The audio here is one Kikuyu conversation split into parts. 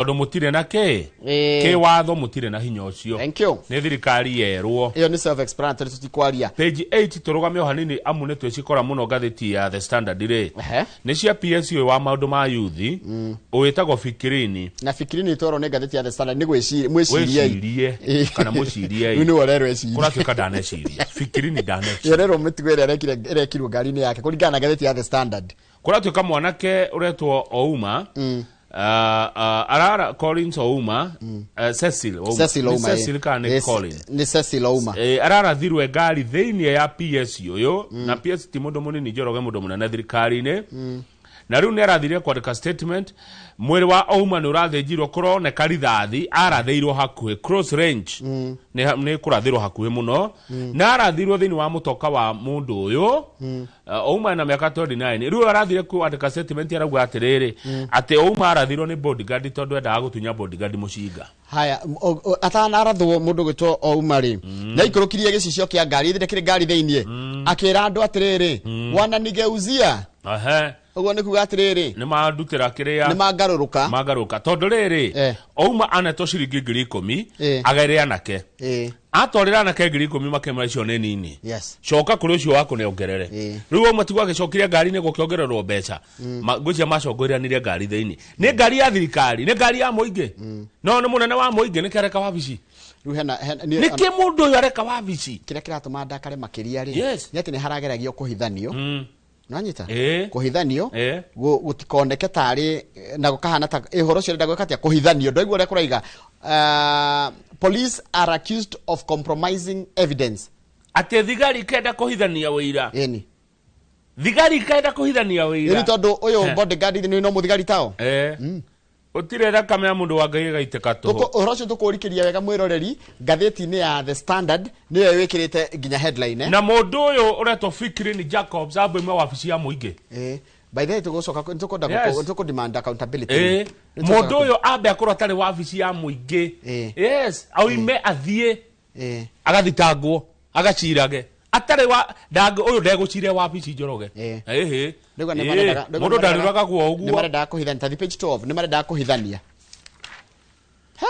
Tondũ mũtirĩ na kĩ kĩ watho, mũtirĩ na hinya ũcio. Thank you. Nĩ thirikari yerwo. Ĩyo nĩ self explanatory, tũtikwaria. Page 8, tũrũgame o hanini amu nĩ twĩcikora mũno ngathĩti ya The Standard rĩ. Nĩ cia PS ũyũ wa maũndũ ma yuthi ũwĩtagwo Fikirini. Na Fikirini twerwo nĩ ngathĩti ya The Standard nĩ gwĩciria, mwĩciriei. Wĩcirie kana mũciriei. Rĩu nĩwe ũrerwo ecirie. Kũratuĩka ndaneciria, Fikirini ndaneciria. Ĩrerwo mĩtugo ĩrĩa ĩrekirwo ngari-inĩ yake kũringana na ngathĩti ya The Standard. Kũratuĩka mwanake ũretwo Ouma, arara Collins Ouma, Cecil Ouma. Cecil Nĩ Ouma, ĩ. Cecil kana nĩ Colin? Nĩ Cecil Ouma. Ararathirwe ngari thĩinĩ ya PS ũyũ, na PS ti mũndũ mũnini, Njoroge, mũndũ mũnene thirikari-inĩ. Na rĩu nĩ arathire kwandĩka statement. Mwĩrĩ wa Ouma nĩ ũrathĩnjirwo, kũroneka rithathi arathĩirwo hakuhĩ cross range, nĩ kũrathĩrwo hakuhĩ mũno, na arathirwo thĩinĩ wa mũtoka wa mũndũ ũyũ. Ouma na mĩaka 29. Rĩu arathire kwandĩka statement, arauga atĩrĩrĩ, atĩ Ouma arathirwo nĩ bodyguard tondũ endaga gũtunya bodyguard mũcinga. Haya, atanarathwo, mũndũ gwĩtwo Ouma rĩ, nĩaikũrũkirie gĩcicio kĩa ngari ĩthire kĩrĩ ngari thĩiniĩ, akĩra andũ atĩrĩrĩ, "Wananigeuzia." Ũguo nĩ kuga atĩrĩrĩ, nĩ mandutĩra kĩrĩa, nĩ mangarũrũka. Mangarũka tondũ rĩrĩ, Ouma anetwo ciringi 10,000 agere anake, atwarĩra anake 10,000, makĩmera icio nĩ nini, coka kũrĩ ũcio waku nĩongerere. Rĩu Ouma tiguo agĩcokire ngari-inĩ gũkĩongererwo mbeca. Ngwĩciria macongoiranire ngari thĩinĩ. Nĩ ngari ya thirikari, nĩ ngari ya mũingĩ, no nĩ mũnene wa mũingĩ nĩkĩ areka wabici? Rĩu hena Nĩkĩ mũndũ ũyũ areka wabici? Kĩrĩa kĩratũma ndakare makĩria rĩ, nĩ atĩ nĩ harageragio kũhithanio. Nanyita? Kũhithanio gũtikoneke tarĩ na gũkahana ta ũhoro ũcio ũrenda gwĩka atĩa, kũhithanio. Ndaigua ũrĩa kũraiga, "Police are accused of compromising evidence." Atĩ thigari ikenda kũhithania wĩira. Ĩni. Thigari ikenda kũhithania Ĩni. wĩira. Tondũ ũyũ bodyguard nĩ no mũthigari tao. Ũtirĩ thakame ya mũndũ wa Ngai ĩgaitĩka tũhũ. Ũhoro ũcio tũkũrikĩria wega mwĩroreri ngathĩti-inĩ ya The Standard, nĩyo ĩwĩkĩrĩte nginya headline, eh? Na mũndũ ũyũ ũretwo Fikirini Jacobs ambe wabici ya mũingĩ. By the way, tũgũcoka nĩtũkwenda nĩtũkũ demand accountability. Mũndũ ũyũ ambe akorwo atarĩ wabici ya mũingĩ. Yes, auime athiĩ agathitangwo, agacirage atarĩ wa ndangĩ ũyũ ndegũcire wabici, Njoroge. Ĩhĩ. Rĩu nĩ Mũndũ ndarĩũragagwo nĩ ũguo. Marendaga kũhithania tathi page 12, nĩ marendaga kũhithania. Ha?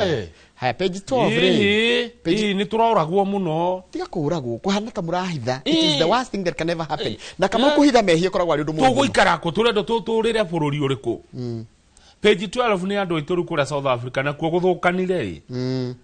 Hey. Haya, page 12 rĩ. Ĩĩ, nĩ tũroragwo mũno. Tiga kũragwo, kũhana ta mũrahitha. It is the worst thing that can ever happen. Na kama kũhitha mehia ĩkoragwo arĩ ũndũ mũũru mũno. Tũgũikara kũ? Tũrenda tũtũrĩre bũrũri ũrĩkũ? Page 12 nĩ andũ aitũ rĩu kũrĩa South Africa nakuo gũthũkanire ĩ.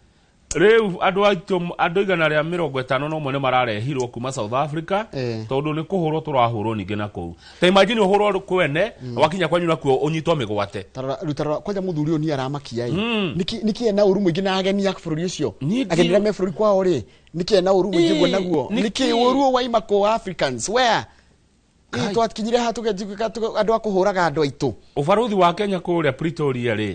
Rĩu andũ aitũ, andũ 151 nĩ mararehirwo kuma South Africa tondũ nĩ kũhũrwo tũrahũrwo ningĩ na kũu. Ta imagine ũhũrwo kwene, wakinya kwanyu nakuo ũnyitwo mĩgwate. Tarora, rĩu tarora kwanja mũthuri ũyũ niĩ aramakia ĩ. Nĩkĩ ena ũru mũingĩ na ageni a bũrũri ũcio? Niĩ Ageni arĩa me bũrũri kwao rĩ, nĩkĩ ena ũru mũingĩ ũguo naguo? Nĩkĩ? Nĩkĩ ũru ũyũ waima kũ Africans where? Kai. Twakinyire haha tũgatuĩka andũ a kũhũraga andũ aitũ. Ũbarũthi wa Kenya kũrĩa Pretoria rĩ.